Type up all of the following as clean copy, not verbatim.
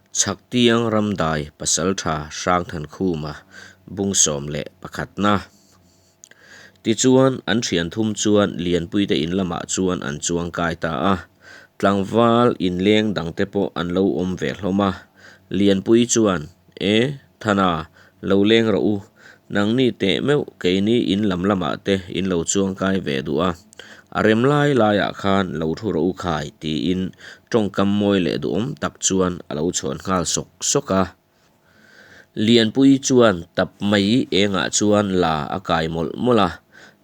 Chhaktiang Ramdai Pasaltha Hrangthankhuma bung 11 na. Tichuan, an thian thum chuan Lianpuite in lamah chuan an chuang kai ta a. Tlangval inleng dangte pawh an lo awm ve hlawm a. Lianpui chuan, E, Thana, lo leng rawh u. Nangni teh meuh keini in lam lamah te in lo chuang kai ve duh a. A rem lai laiah khan lo thu rawh u khai tiin tawngkam mawi leh duhawm tak chuan a lo chhawn nghal sawk sawk a. Lianpuii chuan tap mai engah chuan la a kai mawlh mawlh a,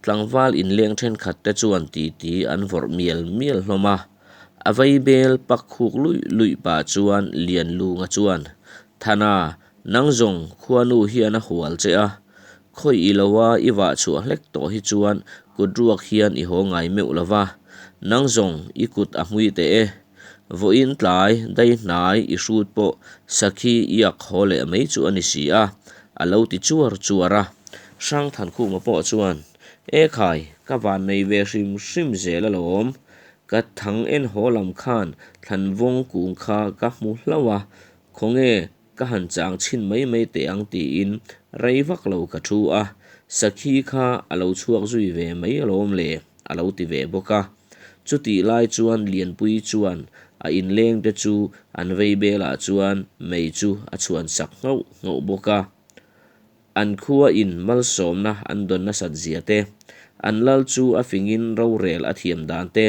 tlangval inleng thenkhat te chuan titi an vawrh mial mial hlawm a. A vaibel pak khuk luih luih pah chuan Lianlunga chuan, Thana, nang zawng khuanu hian a hual che a, Khawi i lo a i vah chhuah hlek tawh hi chuan kut ruak hian i haw ngai meuh lo va, nang zawng i kut a hmui teh e. Vawiin tlai dai hnai i hrut pawh sakhi i ak haw leh mai chu a ni si a, a lo ti chuar chuar a. Hrangthankhuma pawh chuan, E khai, ka van nei ve hrim hrim zel alawm. Ka thang en haw lam khan thlanvawng kung kha ka hmu hlauh a, khawnge Ka han chang chhin mai mai teh ang tiin rei vak lo ka thu a, sakhi kha a lo chhuak zui ve mai alawm le a lo ti ve bawk a. Chutih lai chuan Lianpuii chuan a inleng te chu an vei belah chuan mei chu a chhuan sak nghauh nghauh bawk a. An khua in malsawmna an dawn nasat zia te, an lal chu a fingin rorel a thiam dan te,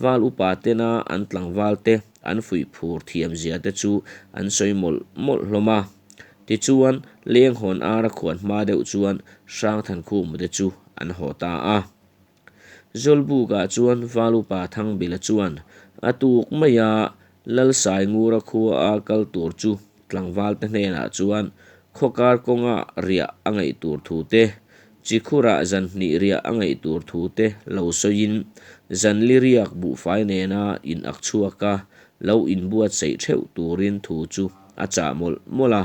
val upa tena an tlangval te an fuih phur thiam zia te chu an sawi mawlh mawlh hlawm a. Tichuan, Lenghawn ar a khuan hma deuh chuan Hrangthankhuma te chu an haw ta a. Zawlbukah chuan val upa Thangbila chuan a tuk mai a, Lalsaingura khua a kal tur chu tlangval te hnenah chuan khawkar kawnga riah a ngaih tur thu te, Chikhurah zan hnih riah a ngaih tur thu te lo sawiin zanli riak buhfai nena in ak chhuak a lo inbuatsaih theuh turin thu chu a chah mawlh mawlh a.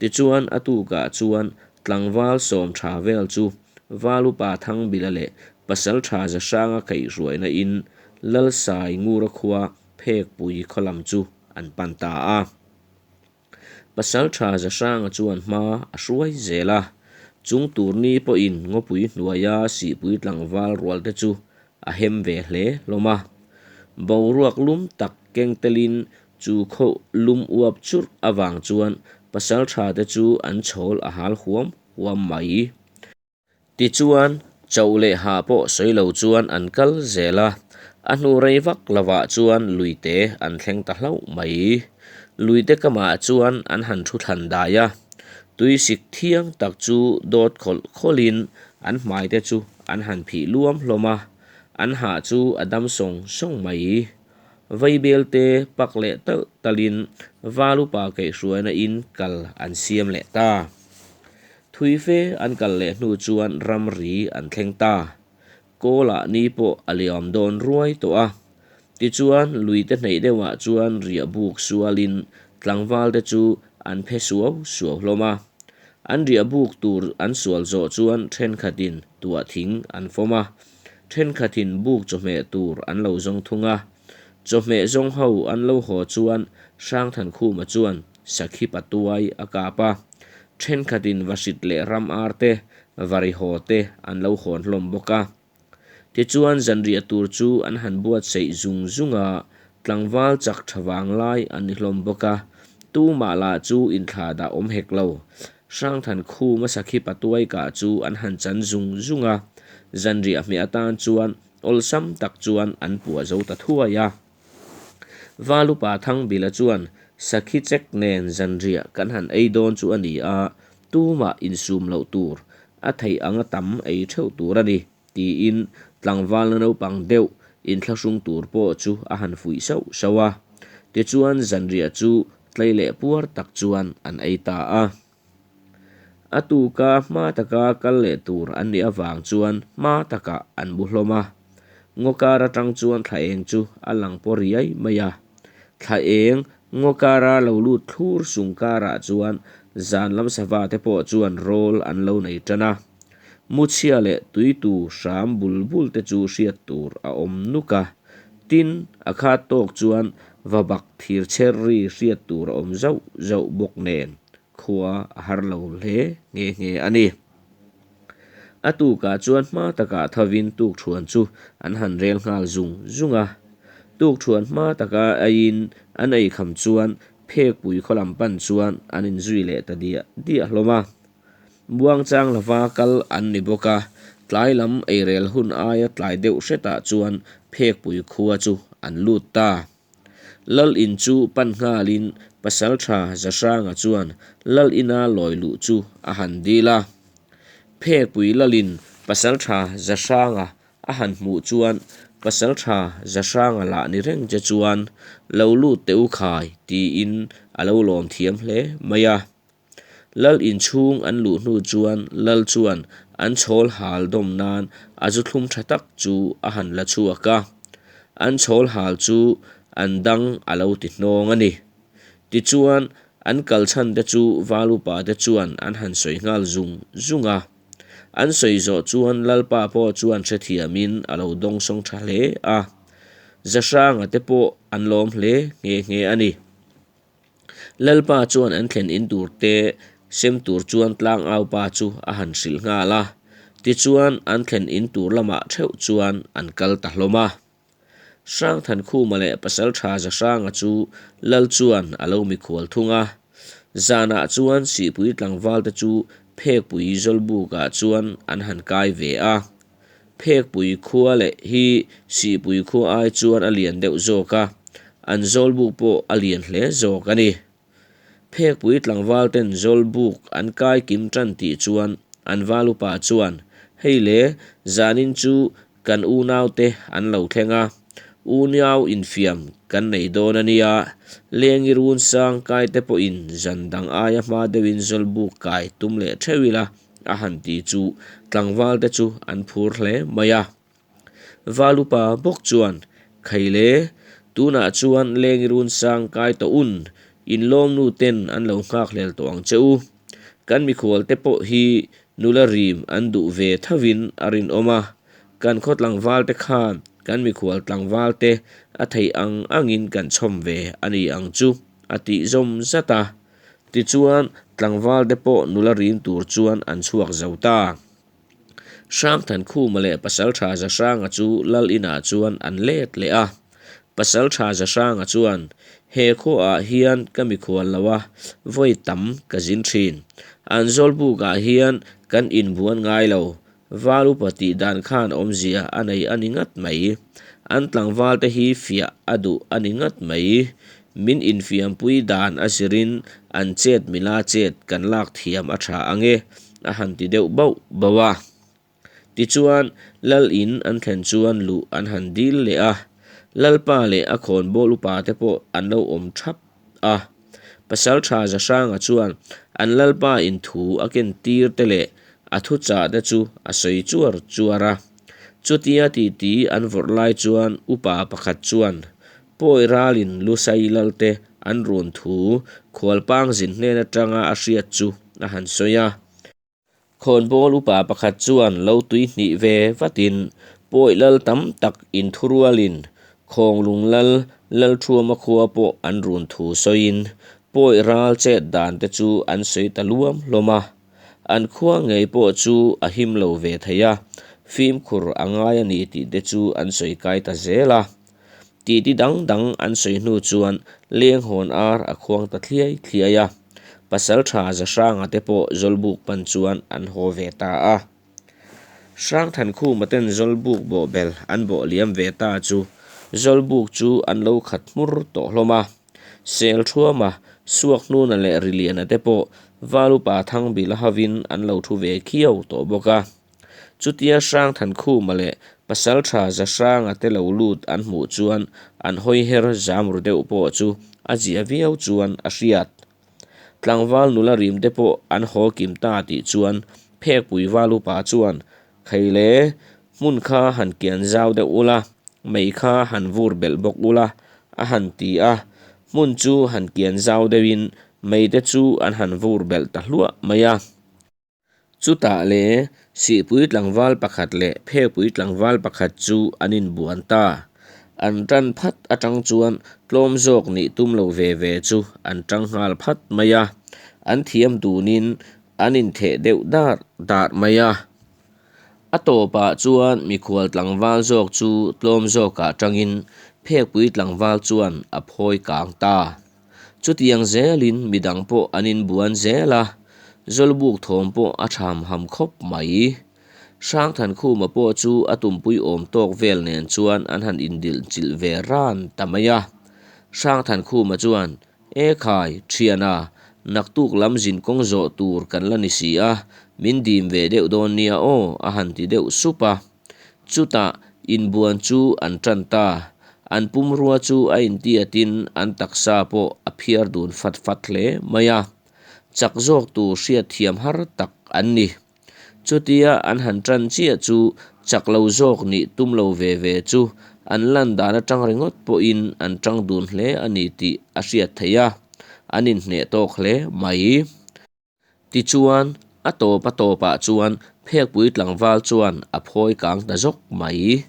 Tichuan a tukah chuan tlangval sawm tha vel chu Valupa Thangbila leh Pasaltha Zahranga kaihhruaina in Lalsai Ngura khua Phekpui khaw lam chu an pan ta a. Pasaltha Zahranga chuan hma a hruai zel a, chung tur ni pawhin ngawpui hnuaia sihpui tlangval rual te chu a hem ve hle hlawm a. Boruak lum tak keng telin chu khaw lum uap churh avang chuan Pasaltha te chu an chhawl a hal huam huam mai. Tichuan, chauh leh hah pawh sawi lo chuan an kal zel a, a hnu rei vak lovah chuan luite an thleng ta hlauh mai. Luite kamah chuan an han thu thlan dai a, tuisik thiang tak chu dawt khawlh khawlhin an hmaite chu an han phih luam hlawm a, an hah chu a dam sawng sawng mai. Vaibelte pak leh talh talhin Valupa kaihhruaina in kal an siam leh ta. Thui fe an kal leh hnu chuan ramri an thleng ta. Kawlah ni pawh a liam dawn ruai tawh a. Tichuan luite hneih deuhah chuan riah buk sualin tlangval te chu an phe suau suau hlawm a. An riah buk tur an sual zawh chuan thenkhatin tuah thing an fawm a, thenkhatin buk chawhmeh tur an lo zawng thung a. Chawhmeh zawng ho an lo haw chuan Hrangthankhuma chuan sakhi patuai a kap a, thenkhatin vahrit leh ram ar te, varihaw te an lo hawn hlawm bawk a. Tichuan zanriah tur chu an han buatsaih zung zung a, tlangval chak tha vang lai an ni hlawm bawk a, tumah lah chu inthla dah awm hek lo. Hrangthankhuma sakhi patuai kah chu an han chan zung zung a, zanriah hmeh atan chuan Awlsam tak chuan an puah zo ta thuai a. Valupa Thangbila chuan sakhi chek nen zanriah kan han ei dawn chu a ni a, tumah insum loh tur, a theih anga tam ei theuh tur a ni, tiin tlangvalna naupang deuh inthlahrung tur pawh chu a han fuih sauh sauh a. Tichuan zanriah chu tlei leh puar tak chuan an ei ta a. A tuka hma taka kal leh tur an nih avang chuan hma takah an bu hlawm a. Ngaw kar atang chuan thla eng chu a lang paw riai mai a. Thla eng ngaw kara lo lut thlur sung karah chuan zan lam sava te pawh chuan rawl an lo nei tan a. Muchhia leh tuitu hram bul bul te chu hriat tur a awm nuk a. Tin, a khat tawk chuan Vabak thir chher ri hriat tur a awm zauh zauh bawk nen khua a har lo hle nghe nghe a ni. A tukah chuan hma takah thovin tukṭhuan chu an han rel nghal zung zung a. Tukṭhuan hma taka eiin an eikham chuan phekpui khaw lam pan chuan an inzui leh ta diah diah hlawm a. Buangchang lova kal an ni bawk a, tlai lam eirel hun aia tlai deuh hretah chuan phekpui khua chu an lut ta. Lal in chu pan nghalin Pasalṭha Zahranga chuan Lal ina lawi luh chu a han dil a. Phekpui Lalin Pasalṭha Zahranga a han hmuh chuan Pasalṭha Zahranga lah ni reng che chuan lo lut teh u khai tiin a lo lawm thiam hle mai a. Lal inchhung an luh hnu chuan Lal chuan an chhawl hal dawm nan a zu thlum tha tak chu a han la chhuak a, an chhawl hal chu an dang a lo ti hnawng a ni. Tichuan, an kal chhan te chu val upa te chuan an han sawi nghal zung zung a. An sawi zawh chuan Lalpa pawh chuan hrethiamin a lo dawngsawng tha hle a, Zahranga te pawh an lawm hle nghe nghe a ni. Lalpa chuan an thlen in tur te sem tur chuan tlangau pa chu a han hrilh nghal a, tichuan an thlen in tur lamah theuh chuan an kal ta hlawm a. Hrangthankhuma leh Pasaltha Zahranga chu Lal chuan a lo mikhual thung a, zanah chuan Sihpui tlangval te chu Phekpui Zawlbukah chuan an han kai ve a. Phekpui khua leh hi Sihpui khua ai chuan a lian deuh zawk a, an zawlbuk pawh a lian hle zawk a ni. Phekpui tlangval ten zawlbuk an kai kim tan tih chuan an val upa chuan, Hei le, zanin chu kan unaute an lo thleng a, unau infiam kan nei dawn a nia, lengi run sang kai te pawhin zan dang aia hma deuhin zawlbuk kai tum leh theuh ila, a han ti chu tlangval te chu an phur hle mai a. Val upa bawk chuan, Khaile, tunah chuan leng run sang kai tawh un, inlawmnu ten an lo nghak hlel tawh ang che u. Kan mikhual te pawh hi nula rim an duh ve thovin a rinawm a, kan khaw tlangval te khan kan mikhual tlangval te a theih ang angin kan chhawm ve a ni ang chu, a tih zawm zat a. Tichuan, tlangval te pawh nula rim tur chuan an chhuak zo ta. Hrangthankhuma leh Pasaltha Zahranga chu Lal inah chuan an let leh a. Pasaltha Zahranga chuan, He khuaah hian ka mikhual lo a, vawi tam ka zin thin. An zawlbukah hian kan inbuan ngai lo. Val upa tih dan khan awmzia a nei a ni ngat mai. An tlangval te hi fiah a duh a ni ngat mai. Min infiampui dan a zirin an chet mila chet kan lak thiam a tha ang e, a han ti deuh bauh bauh a. Tichuan, Lal in an thlen chuan luh an han dil leh a. Lalpa leh a khawnbawl upa te pawh an lo awm thap a. Pasaltha Zahranga chuan an Lalpa in thu a ken tir te leh a thuchah te chu a sawi chuar chuar a. Chutia titi an vawrh lai chuan upa pakhat chuan Pawi ralin Lusai Lalte an run thu khualpang zin hnen atanga a hriat chu a han sawi a. Khawnbawl upa pakhat chuan lo tui hnih ve vatin Pawi Lal tam tak inthurualin Khawnglung Lal Lalthuama khua pawh an run thu sawiin Pawi ral chet dan te chu an sawi ta luam hlawm a. An khua ngei pawh chu a him lo ve thei a, fimkhur a ngai a ni tih te chu an sawi kai ta zel a. Titi dang dang an sawi hnu chuan lenghawn ar a khuang ta thliai thliai a, Pasaltha Zahranga te pawh Zawlbuk pan chuan an haw ve ta a. Hrangthankhuma ten Zawlbuk bawhbel an bawh liam ve ta chu Zawlbuk chu an lo khat hmur tawh hlawm a. Selthuama, Suakhnuna leh Riliana te pawh Valupa Thangbila hovin an lo thu ve khiau tawh bawk a. Chutia Hrangthankhuma leh Pasaltha Zahranga te lo lut an hmuh chuan an hawi her zam ru deuh pawh chu a zia viau chuan a hriat. Tlangval nula rim te pawh an haw kim ta tih chuan Phekpui val upa chuan, Khaile, hmun kha han kian zau deuh ula, mei kha han vur belh bawk ula, a han ti a. Hmun chu han kian zau deuhin mei te chu an han vur belh ta hluah mai a. Chutah le, Sihpui tlangval pakhat leh Phekpui tlangval pakhat chu an inbuan ta. An tan phat atang chuan tlawm zawk nih tum lo ve ve chu an tang nghal phat mai a, an thiam dunin an intheh deuh dar dar mai a. A tawpah chuan mikhual tlangval zawk chu tlawm zawkah tangin phekpui tlangval chuan a phawi kang ta. Chutiang zelin midang pawh an inbuan zel a, Zawlbuk thawm pawh a tham ham khawp mai. Hrangthankhuma pawh chu a tumpui awm tawk vel nen chuan an han indilhchilh ve ran ta mai a. Hrangthankhuma chuan, E khai, thiana, naktuk lam zin kawng zawh tur kan la ni si a, min dim ve deuh dawn nia aw, a han ti deuh sup a. Chutah inbuan chu an tan ta. An pumrua chu a intiatin an taksa pawh a phiar dun fat fat hle mai a. Chak zawk tur hriatthiam har tak an ni. Chutia an han tan chiah chu chak lo zawk nih tum lo ve ve chu an lan dan atang ringawt pawhin an tang dun hle a ni tih a hriat theih a, an inhneh tawk hle mai. Tichuan, a tawp a tawpah chuan phekpui tlangval chuan a phawi kang ta zawk mai.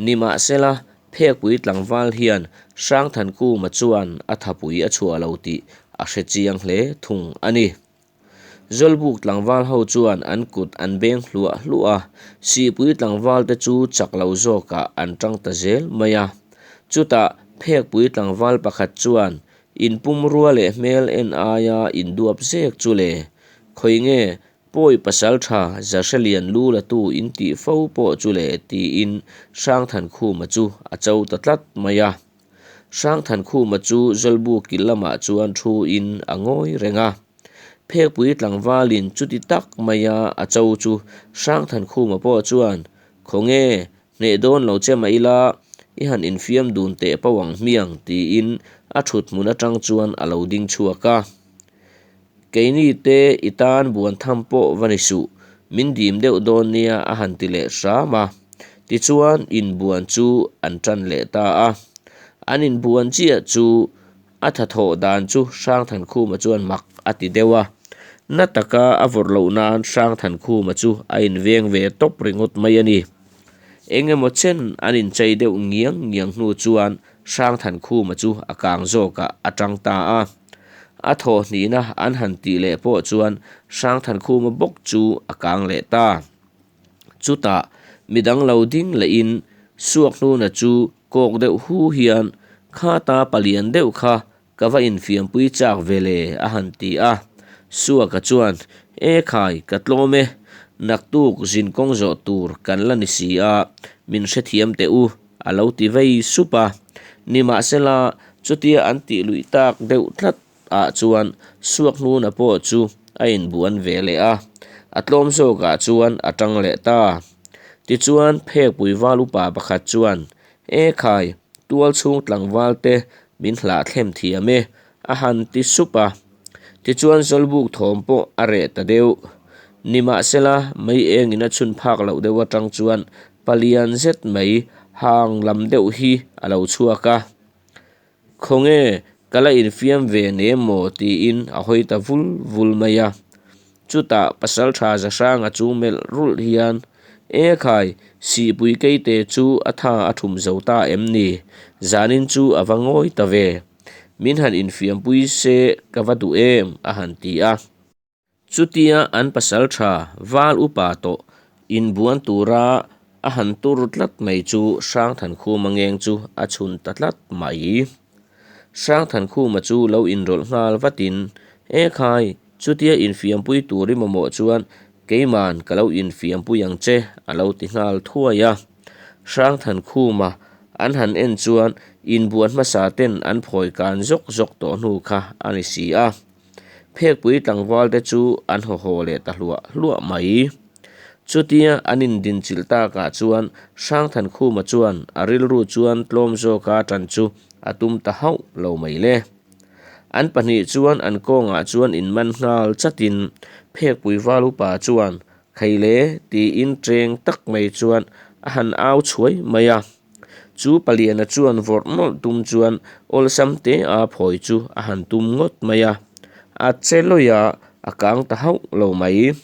Nimahsela, phekpui tlangval hian Hrangthankuma chuan a thapui a chhuah lo tih a hre chiang hle thung a ni. Zawlbuk tlangval ho chuan an kut an beng hluah hluah a, sihpui tlangval te chu chak lo zawkah an tang ta zel mai a. Chutah phekpui tlangval pakhat chuan inpumrua leh hmel en aia induap zek chu le, khawi nge pawi pasal tha Zahrelian lu la tu in tih fo pawh chu le tiin Hrangthankhuma chu a cho ta tlat mai a. Hrangthankhuma chu Zawlbu kil lamah chuan thu in a ngawi reng a. Phekpui tlangvalin chuti tak maia a cho chu Hrangthankhuma pawh chuan, Khawnge, hneh dawn lo che mah ila, i han infiam dun teh pauh ang hmiang tiin a thut hmun atang chuan a lo ding chhuak a. Keini te i tan buan tham pawh va ni suh, min dim deuh dawn nia a han ti leh hram a. Tichuan inbuan chu an tan leh ta a. An inbuan chiah chu a thathawh dan chu Hrangthankhuma chuan mak a ti deuh a. Na taka a vawrh loh nan Hrangthankhuma chu a inveng ve tawp ringawt mai a ni. Eng emaw chen an inchei deuh ngiang ngiang hnu chuan Hrangthankhuma chu a kang zawkah a tang ta a. A thawh hnihna an han tih leh pawh chuan Hrangthankhuma bawk chu a kang leh ta. Chutah midang lo ding lehin Suakhnuna chu kawk deuh hu hian Khata palian deuh kha ka va infiampui chak ve le a han ti a. Suaka chuan E khai ka tlawm e, naktuk zinkawng zawh tur kan la ni si a, min hrethiam teh u a lo ti vei sup a. Nimahsela chutia an tih luih tak deuh tlat ah chuan Suakhnuna pawh chu a inbuan ve leh a, a tlawm zawkah chuan a tang leh ta. Tichuan phekpui val upa pakhat chuan, E khai, tual chhung tlangval te min hlahthlem thiam e, a han ti sup a. Tichuan Zawlbuk thawm pawh a reh ta deuh. Nimahsela mei engin a chhun phak loh deuh atang chuan palian zet mai hang lam deuh hi a lo chhuak a. Khawnge ka la infiam ve nem maw tiin a hawi ta vul vul mai a. Chutah Pasaltha Zahranga chu melh rulh hian, E khai, sihpui keite chu a tha a thum zo ta em ni? Zanin chu a va ngawi ta ve. Min han infiampui se ka va duh em a han ti a. Chutia an pasal tha val upa tawh inbuan tura a han tur tlat mai chu Hrangthankhuma ngeng chu a chhun ta tlat mai. Hrangthankhuma chu lo inrawlh nghal vatin, E khai, chutia infiampui tur i mamawh chuan keiman ka lo infiampui ang che a lo ti nghal thuai a. Hrangthankhuma an han en chuan inbuan hmasa ten an phawi kan zawk zawk tawh hnu kha a ni si a. Phekpui tlangval te chu an haw haw leh ta hluah hluah mai. Chutia an indinchilh takah chuan Hrangthankhuma chuan a rilru chuan tlawm zawka tan chu a tum ta hauh lo mai le. An pahnih chuan an kawngah chuan inman nghal chatin Phekpui val upa chuan Khaile tiin ṭeng tak mai chuan a han au chhuai mai a. Chu paliana chuan vawrh nawlh tum chuan awlsam te a phawi chu a han tum ngawt mai a, a che lawih a, a kang ta hauh lo mai.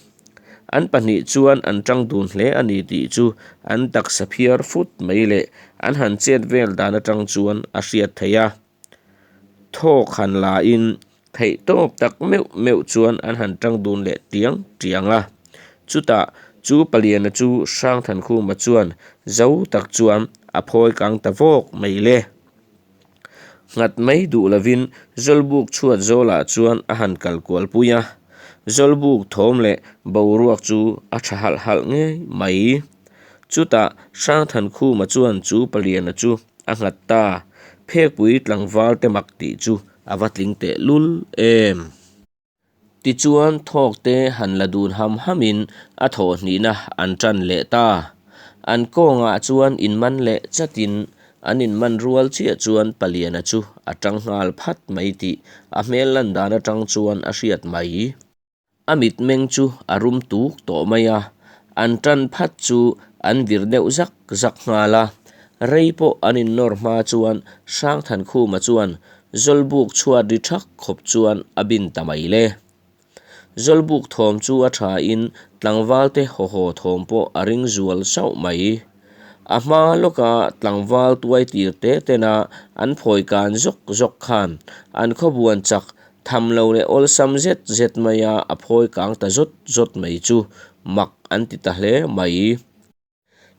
An pahnih chuan an tang dun hle a ni tih chu an taksa phiar fut mai leh an han chet vel dan atang chuan a hriat theih a. Thawk han la in theih tawp tak meuh meuh chuan an han tang dun leh tiang tiang a. Chutah chu paliana chu Hrangthankhuma chuan zo tak chuan a phawi kang ta vawk mai le. Nghat mai duh lovin Zawlbuk chhuat zawlah chuan a han kal kual pui a, Zawlbuk thawm leh boruak chu a tha halh halh ngei mai. Chutah Hrangthankhuma chuan chu paliana chu a nghat ta, Phekpui tlangval te mak tih chu a va tling teh lul em. Tichuan thawk te han la dun ham hamin a thawh hnihna an tan leh ta. An kawngah chuan inman leh chatin an inman rual chiah chuan Paliana chu a tang nghal phat mai tih a hmel lan dan atang chuan a hriat mai. A mitmeng chu a rum tuk tawh mai a, an tan phat chu an vir deuh zak zak nghal a. Rei pawh an innawr hma chuan Hrangthankhuma chuan Zawlbuk chhuat ri thak khawp chuan a bin ta mai le. Zawlbuk thawm chu a tha in tlangvalte haw haw thawm pawh a ring zual sauh mai. A hma lawka tlangval tuai tir te tena an phawi kan zawk zawk khan an khawbuan chak tham lo leh awlsam zet zet maia a phawi kang ta zawt zawt mai chu mak an ti ta hle mai.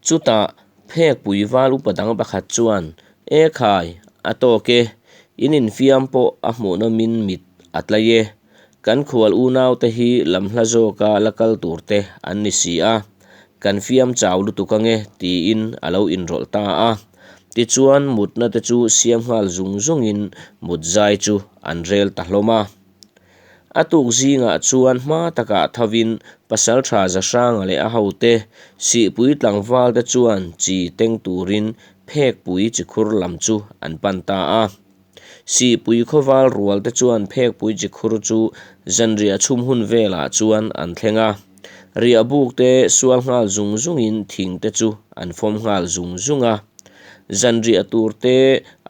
Chutah phekpui val upa dang pakhat chuan, E khai, a tawk e, in infiam pawh a hmuhnawmin mit a tlai e. Kan khual unaute hi lam hla zawka la kal tur te an ni si a, kan fiam chau lutuk ange tiin a lo inrawlh ta a. Tichuan mutna te chu siam nghal zung zungin mut zai chu an rel ta hlawm a. A tuk zingah chuan hma takah thovin Pasalṭha Zahranga leh a hote Sihpui tlangvalte chuan chi teng turin Phekpui chikhur lam chu an pan ta a. Sihpui khawval rualte chuan Phekpui chikhur chu zanriah chhum hun velah chuan an thleng a. Riahbuk te sual nghal zung zungin thing te chu an fawm nghal zung zung a. Zanriah tur te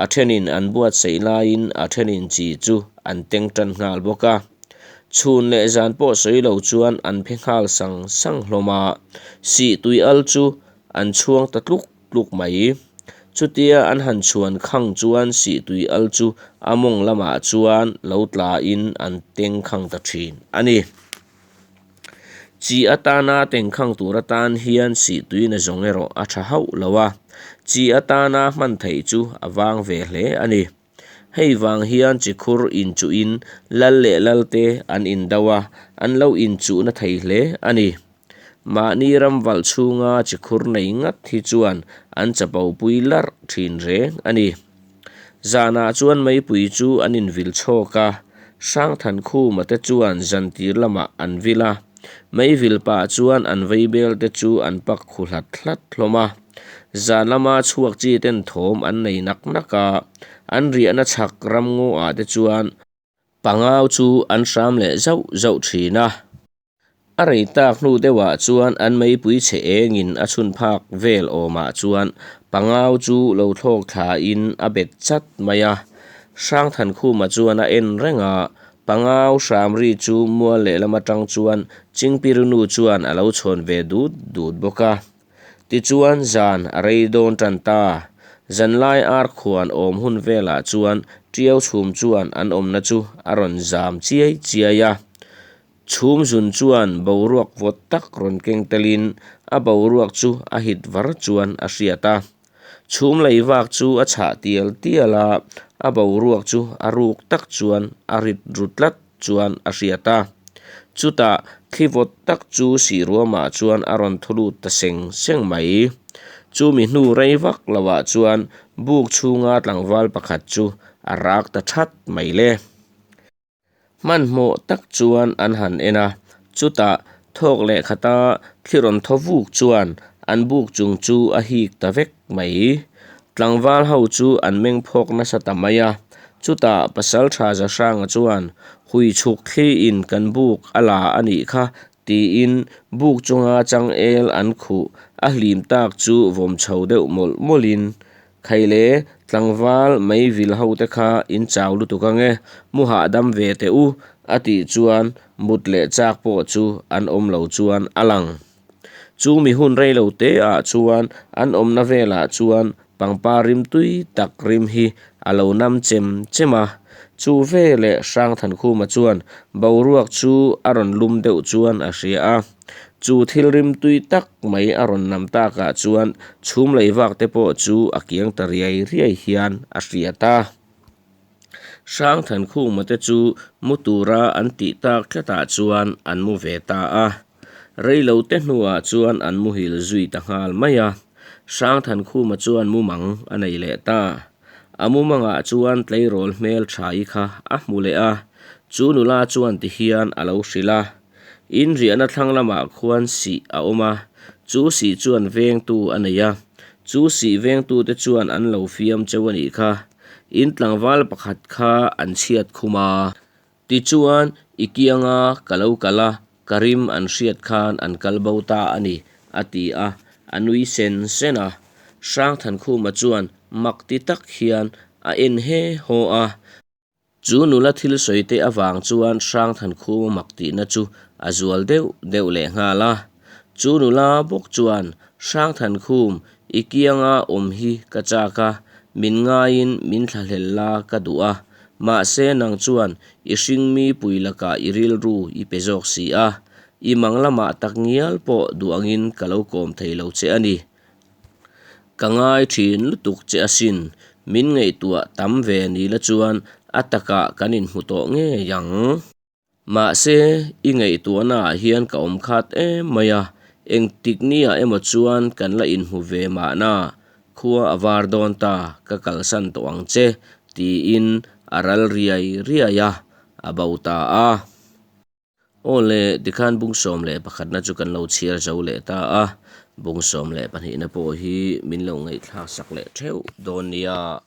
a thenin an buatsaih laiin a thenin chi chu an teng tan nghal bawk a. Chhun leh zan pawh sawi lo chuan an phe nghal sang sang hlawm a, sih tui al chu an chhuang ta tluk tluk mai. Chutia an han chhuan khang chuan sih tui al chu a mawng lamah chuan lo tlain an teng khang ta thin a ni. Chi atana tengkhang tur atan hian sihtuina zawng erawh a tha hauh lo a, chi atana hman theih chu a vang ve hle a ni. Hei vang hian chi khur inchuhin lal leh lalte an indo a, an lo inchuhna thei hle a ni. Mahni ram valh chhunga chi khur nei ngat hi chuan an chapo pui larh thin reng a ni. Zanah chuan meipui chu an invil chhawk a, Hrangthankhuma te chuan zantir lamah an vil a, meivil pah chuan an veibel te chu an pak khu hlat hlat hlawm a. Zan lama chhuak chi ten thawm an nei nak nak a, an riahna chhak ramngaw ah te chuan pangau chu an hram leh zauh zauh thin a. A rei tak hnu deuhah chuan an meipui chhe engin a chhun phak vel awmah chuan pangau chu lo thlawk thlain a bet chat mai a. Hrangthankhuma chuan a en reng a, pangau hram ri chu mual lehlam atang chuan Chingpirinu chuan a lo chhawn ve dut dut bawk a. Tichuan zan a rei dawn tan ta. Zanlai ar khuan awm hun velah chuan Tiau chhum chuan an awmna chu a rawn zam chiai chiai a. Chhum zun chuan boruak vawt tak rawn keng telin a boruak chu a hit var chuan a hriat a. Chhum lei vak chu a chhah tial tial a, a boruak chu a ruk tak chuan a rit ru tlat chuan a hriat a. Chutah thli vawt tak chu sih ruamah chuan a rawn thu lut ta seng seng mai. Chumi hnu rei vak loah chuan buk chhunga tlangval pakhat chu a rak ta that mai le. Hmanhmawh tak chuan an han en a, chutah thawk leh khata thli rawn thaw vuk chuan an buk chung chu a hik ta vek mai. Tlangval ho chu an meng phawk nasa ta mai a, chutah Pasaltha Zahranga chuan hui chhuk thli in kan buk a la a nih kha tiin buk chunga changel an khuh a hlim tak chu vawm chho deuh mawlh mawlhin Khaile, tlangval mei vil ho te kha in chau lutuk ange, mu hahdam ve teh u, a tih chuan mut leh chak pawh chu an awm lo chuan a lang. Chu mi hun rei lo te ah chuan an awmna velah chuan. Pangpar rim tui tak rim hi a lo nam chem chem a. Chu veleh Hrangthankhuma chuan boruak chu a rawn lum deuh chuan a hria a. Chu thil rim tui tak mai a rawn nam takah chuan chhum lei vak te pawh chu a kiang ta riai riai hian a hriat a. Hrangthankhuma te chu mu tura an tih tak tlatah chuan an mu ve ta a. Reilote hnuah chuan an muhil zui ta nghal mai a. Hrangthankhuma chuan mumang a nei leh ta. A mumangah chuan tleirawl hmel tha-i kha a hmu leh a, chu nula chuan tihian a lo hrilh a. In riahna thlang lamah khuan sih a awm a, chu sih chuan vengtu a nei a, chu sih vengtute chuan an lo fiam cheu a nih kha. In tlangval pakhat kha an chhiat khum a. Tichuan, i kianga ka lo kal a, ka rim an hriat khan an kal bo ta a ni, a ti a, a nui sen sen a. Hrangthankhuma chuan mak ti tak hian a en he haw a. Chu nula thil sawi te avang chuan Hrangthankhuma mak tihna chu a zual deuh deuh leh nghal a. Chu nula bawk chuan, Hrangthankhum, i kianga awm hi ka chak a, min ngaiin min thlahlel la ka duh a, mahse nang chuan i hringmi pui lakah i rilru i pe zawk si a, i mang lamah tak ngial pawh duh angin ka lo kawm thei lo che a ni. Ka ngai thin lutuk che asin, min ngaihtuah tam ve ni la chuan a takah kan inhmu tawh ngei ang. Mahse, i ngaihtuahnaah hian ka awm khat em mai a, engtik niah emaw chuan kan la inhmu ve mahna, khua a var dawn ta, ka kalsan tawh ang che, tiin a ral riai riai a, a bo ta a. Aw le, tikhan bung 11 na chu kan lo chhiar zo leh ta a, bung 12 na pawh hi min lo ngaihthlak sak leh theuh dawn nia.